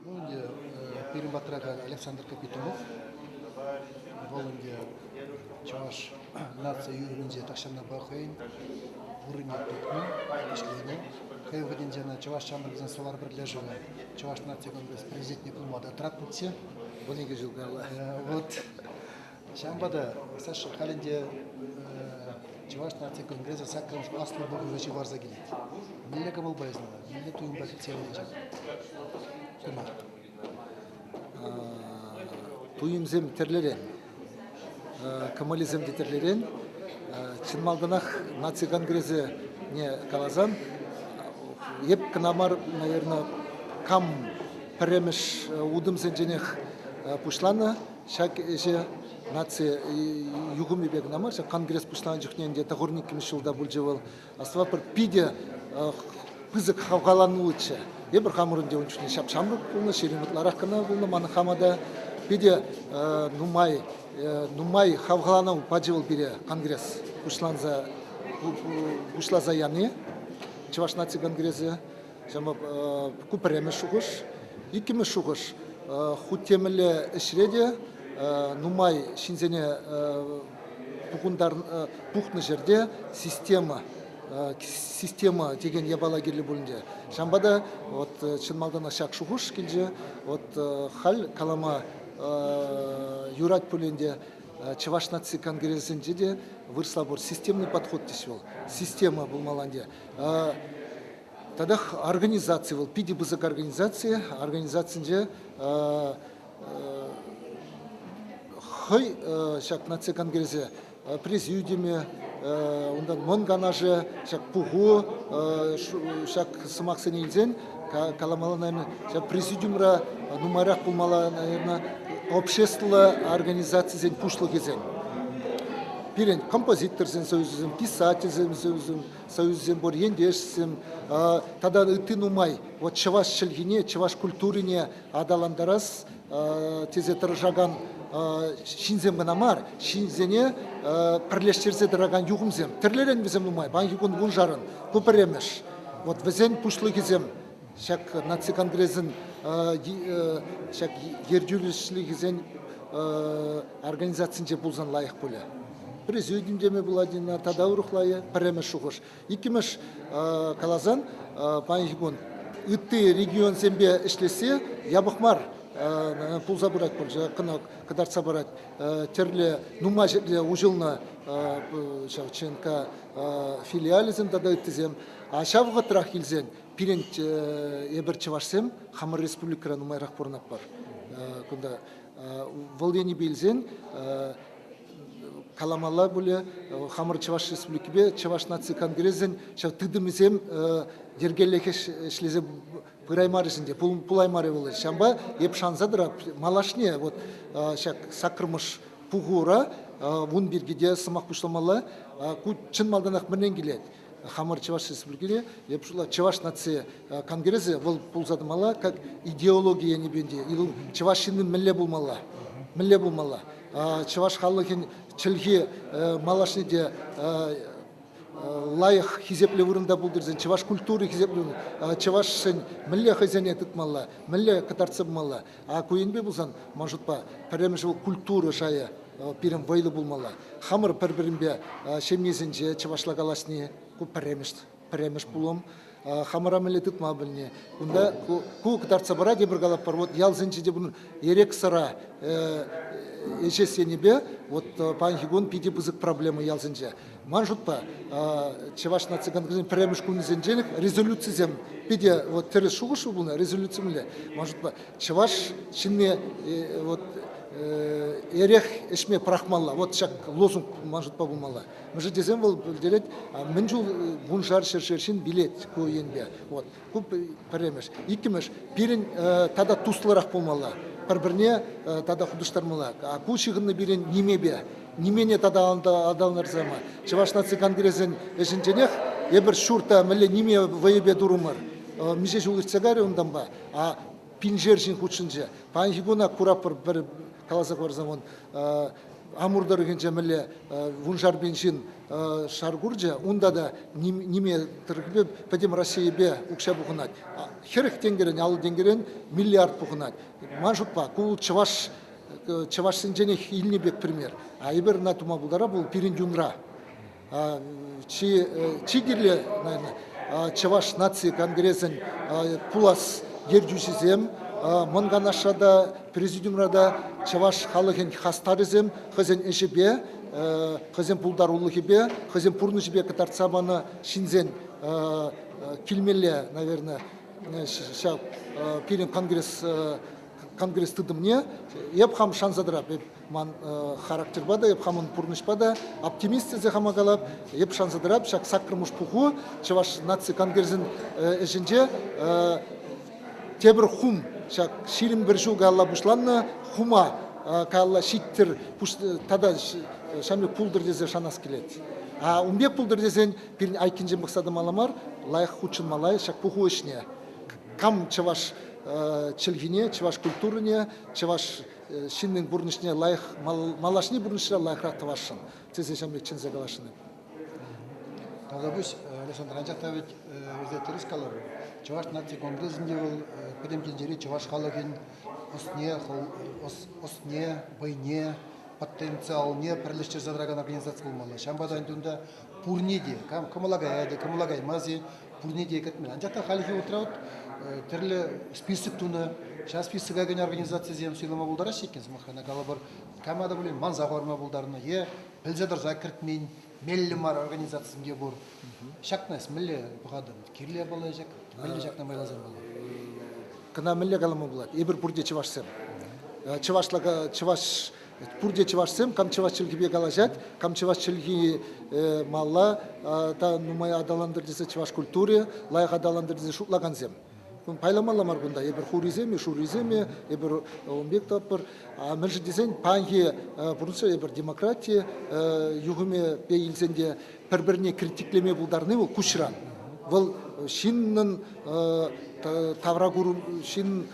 Ну, ӗнтӗ пирӗн патра Александр Капитонов. Вӑл ӗнтӗ чӑваш наци юхӑмӗнче тахҫантанпа хӑйӗн вырӑнне тупнӑ, ӗҫленӗ. Хӑй вӑхӑтӗнче ӑна Чӑваш ҫамрӑкӗсен Сувар пӗрлешӗвӗ Чӑваш наци конгресс президентне пулма та тӑратнӑччӗ. 12 ҫул каялла. Вот. Ҫавӑнпа та, Саша, халь ӗнтӗ Чӑваш наци конгресӗ саккӑрмӗш аслӑ пухӑвӗ ҫывхарса килет. Мӗнле кӑмӑлпа эс ӑна? Мӗнле туйӑмпа кӗтсе илнӗ ҫак куна? Туйӑмсем тӗрлӗрен, кӑмӑлӗсем те тӗрлӗрен. Чӑн малтанах наци конгресӗне каласан, эп кӑна мар, наверное, кам пӗрремӗш утӑмсенченех пуҫланӑ ҫак ӗҫе наци юхӑмӗпе кӑна мар, ҫак конгресс пуҫланӑ чухне ӗнтӗ тӑхӑрниккӗмӗш ҫулта пулчӗ вӑл. Астӑватпӑр, питӗ пысӑк хавхалануллӑччӗ. Эпир хамӑр ӗнтӗ ун чухне ҫап-ҫамрӑк пулнӑ, ҫирӗм ытларах кӑна пулнӑ ман хама та. Питӗ нумай, нумай хавхалану пачӗ вӑл пире конгресс пуҫланса пуҫласа яни, Чӑваш наци конгресӗ. Ҫавӑнпа ку пӗрремӗш шухӑш. Иккӗмӗш шухӑш, хуть темӗнле ӗҫре те нумай ҫынсене пухнӑ ҫӗрте система система текен япала кирлӗ пулин те. Ҫавӑнпа та вот чӑн малтанах ҫак шухӑш килчӗ. Вот халь калама юрать пулин те Чӑваш наци конгресӗнче те вырӑсла пур системный подход теҫ вӑл. Система пулмалла ӗнтӗ. Татах организаци вӑл, питӗ пысӑк организаци. Организацинче хӑй ҫак наци конгресӗ президиумӗ, унтан мӑн канашӗ, ҫак пуху, ҫак сӑмахсене илсен каламалла, наверное, ҫак президиумра нумайрах пулмалла, наверное, обществӑллӑ организацисен пуҫлӑхӗсен. Пирӗн композиторсен союзӗсем, писательсен союзӗсем, союзсем пур, ентешсем тата ытти нумай. Вот чӑваш чӗлхине, чӑваш культурине аталантарас тесе тӑрӑшакан ҫынсем кӑна мар, ҫынсене пӗрлештерсе тӑракан юхӑмсем. Тӗрлӗрен вӗсем нумай, паянхи кун вуншарӑн. Ку пӗрремӗш. Вот вӗсен пуҫлӑхӗсем ҫак наци конгресӗн ҫак ертӳлӗхӗсен организацинче пулсан лайӑх пулӗ. Президиум теме пулать ӑна тата урӑхла пӗрремӗш шухӑш. Иккӗмӗш каласан, паянхи кун ытти регионсемпе ӗҫлессе япӑх мар пулса пырать пуль, кӑна кӑтартса парать. Тӗрлӗ нумай ҫӗрте уҫӑлнӑ ҫав ЧНК филиалӗсем тата ыттисем. А ҫав вӑхӑтрах илсен пирӗн эпир чӑвашсем хамӑр республикӑра нумайрах пурӑнатпӑр. Кунта вӑл енӗпе илсен каламалла пулӗ, хамӑр Чӑваш Республикипе Чӑваш наци конгресӗн ҫав тытӑмӗсем йӗркеллех ӗҫлесе пыраймарӗҫ ӗнтӗ, пулаймарӗ вӑл. Ҫавӑнпа эп шанса тӑрап, малашне вот ҫак саккӑрмӗш пухура ун пирки те сӑмах пуҫламалла. Ку чӑн малтанах мӗнрен килет? Хамӑр Чӑваш Республикире, эп шутлап, Чӑваш наци конгресӗ вӑл пулса тӑмалла, как идеологи енӗпе те. Чӑваш ҫыннин мӗнле пулмалла? Мӗнле пулмалла? Чӑваш халӑхӗн чӗлхи малашне те лайӑх хисеплӗ вырӑнта пултӑр чӑваш культури хисеплӗ, чӑвашсен мӗнле хӑйсене тытмалла, мӗнле кӑтартса пымалла. А ку енпе пулсан, ман шутпа, пӗрремӗш вӑл культура шайӗ пирӗн вӑйлӑ пулмалла. Хамӑр пӗр-пӗринпе ҫемьесенче чӑвашла калаҫни ку пӗрремӗш, пӗрремӗш пулӑм. Хамӑра мӗнле тытма пӗлни. Кунта ку кӑтартса парать эпир калатпӑр, вот ялсенче те эрех-сӑра ӗҫес енӗпе вот паянхи кун питӗ пысӑк проблема ялсенче. Ман шутпа, Чӑваш наци конгресӗн пӗрремӗш кунӗсенченех резолюцисем питӗ вот тӗрӗс шухӑш пулнӑ, резолюци мӗнле? Ман шутпа, чӑваш ҫынни вот эрех ӗҫме пӑрахмалла. Вот ҫак лозунг ман шутпа пулмалла. Мӗншӗн тесен вӑл пӗлтерет, мӗн чул вуншар ҫӗршер ҫын вилет ку енпе. Вот. Ку пӗрремӗш. Иккӗмӗш, пирӗн тата туслӑрах пулмалла. Пӗр-пӗрне тата хутӑштармалла. А ку ҫыхӑннӑ пирӗн нимепе. Нимене тата аталантарса яма. Чӑваш наци конгресӗн ӗҫӗнченех эпир ҫурта мӗнле ниме вӑйӗпе турӑмӑр. Миҫе ҫул иртсе кайрӗ унтанпа, а пиншер ҫын хутшӑнчӗ. Паянхи куна куратпӑр пӗр каласа хӑварсан вон. Амур тӑрӑхӗнче мӗнле вуншар пин ҫын шар курчӗ, унта та ниме тӑрӑхӗпе пӗтӗм Российӑпе укҫа пухӑнать. 40 тенкӗрен, 50 тенкӗрен миллиард пухӑнать. Ман шутпа, ку чӑваш чӑвашсенченех илнӗ пек пример. А эпир ӑна тума пултара вӑл пирӗн юнра. Чи, чи кирлӗ, наверное, Чӑваш наци конгресӗн пулас ертӳҫисем Мӑн Канашра та, президиумра та чӑваш халӑхӗн хастарӗсем хӑйсен ӗҫӗпе, хӑйсен пултарулӑхӗпе, хӑйсен пурнӑҫӗпе кӑтартса панӑ ҫынсен килмелле, наверное, ҫав пирӗн конгресс конгресс тытӑмне эп хам шанса тӑрап. Эп ман характерпа та, эп хамӑн пурнӑҫпа та оптимист тесе хама калап. Эп шанса тӑрап, ҫак саккӑрмӗш пуху Чӑваш наци конгресӗн ӗҫӗнче тепӗр хум, ҫак 21 ҫул каялла пуҫланнӑ хума каялла ҫиттӗр тата ҫамрӑк пултӑр тесе шанас килет. А ун пек пултӑр тесен пирӗн айккинчен пӑхса тӑмалла мар, лайӑх хутшӑнмалла ҫак пуху ӗҫне. Кам чӑваш чӗлхине, чӑваш культурине, чӑваш ҫыннин пурнӑҫне лайӑх, малашне пурнӑҫра лайӑхрах тӑвасшӑн тесе ҫавӑн пек чӗнсе каласшӑн. Тавтапуҫ, Александр, анчах та вӗт эсӗ тӗрӗс каларӑн. Чӑваш наци конгресӗнче вӑл пӗтӗм тӗнчери чӑваш халӑхӗн ӑсне, ӑсне, вӑйне, потенциалне пӗрлештерсе тӑракан организаци пулмалла. Ҫавӑнпа та ӗнтӗ унта пурне те, кам кӑмӑла каять-и, кӑмӑла каймасть-и, пурне те кӗтмен. Анчах та хальхи вӑхӑтра вот тӗрлӗ список тунӑ. Ҫав списока кӗнӗ организацисем суйлама пултараҫҫӗ иккен, сӑмахран, калӑпӑр, кама та пулин манса хӑварма пултарнӑ е пӗлсе тӑрса кӗртмен меллӗ мар организацисем те пур. Ҫакна эс мӗнле пӑхатӑн? Кирлӗ япала ҫак? Мӗнле ҫакна майласан пулать? Кӑна мӗнле калама пулать? Эпир пурте чӑвашсем. Чӑвашла чӑваш Пурте чӑвашсем, кам чӑваш чӗлхипе калаҫать, кам чӑваш чӗлхи малла та нумай аталантӑр тесе чӑваш культури лайӑх аталантӑр тесе шутлакансем. Пайламалла мар кунта. Эпир хурисем-и, шуррисем-и, эпир ун пек тӑватпӑр. Мӗншӗн тесен паянхи пурнӑҫра эпир демократи юхӑмӗпе илсен те пӗр-пӗрне критиклеме пултарни вӑл куҫран. Вӑл ҫыннӑн тавракурӑм, ҫын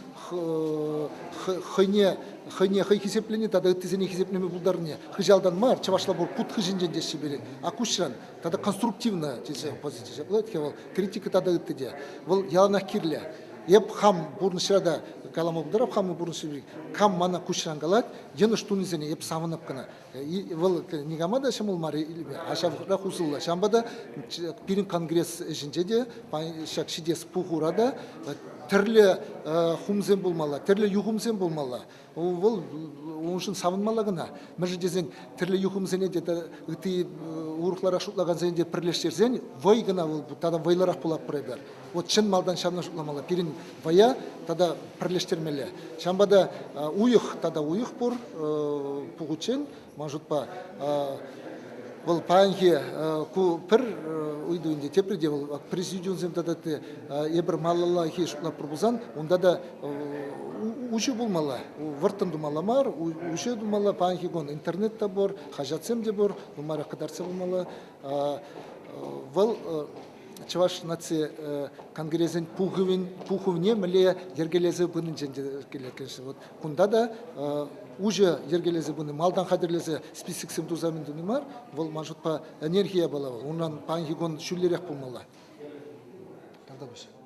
хӑйне хӑйне хӑй хисеплени тата ыттисене хисеплеме пултарни хыҫалтан мар, чӑвашла пур кут хыҫӗнчен теҫҫӗ пирӗн, а куҫран тата конструктивно тесе позици ҫапла вӑл критика тата ытти те. Вӑл яланах кирлӗ. Эп хам пурнӑҫра та калама пултарап, хамӑн пурнӑҫри кам мана куҫран калать, йӑнӑш тунисене эп савӑнӑп кӑна. Вӑл никама та ҫӑмӑл мар илме, а ҫав вӑхӑтрах усӑллӑ. Ҫавӑнпа та пирӗн конгресс ӗҫӗнче те, ҫак ҫитес пухура та тӗрлӗ хумсем пулмалла, тӗрлӗ юхӑмсем пулмалла. Вӑл уншӑн савӑнмалла кӑна. Мӗншӗн тесен тӗрлӗ юхӑмсене те ытти урӑхларах шутлакансене те пӗрлештерсен вӑй кӑна вӑл тата вӑйлӑрах пулатпӑр эпир. Вот чӑн малтан ҫавна шутламалла. Пирӗн вӑя тата пӗрлештермелле. Ҫавӑнпа та уйӑх тата уйӑх пур пухуччен, ман шутпа, вӑл паянхи ку пӗр ыйту ӗнтӗ, тепри те вӑл президиумсем тата эпир малаллахи шутлатпӑр пулсан, унта та уҫӑ пулмалла, вӑрттӑн тумалла мар, уҫӑ тумалла. Паянхи кун интернет та пур, хаҫатсем те пур, нумайрах кӑтартса пымалла. Вӑл Чӑваш наци конгресӗн пухӑвӗн пухӑвне мӗнле йӗркелесе пынинчен те килет, конечно. Вот кунта та уҫӑ йӗркелесе пыни, малтан хатӗрлесе списоксем туса мӗн туни мар, вӑл ман шутпа ӗнерхи япала вӑл. Унран паянхи кун ҫӳллӗрех пулмалла. Тавтапуҫ.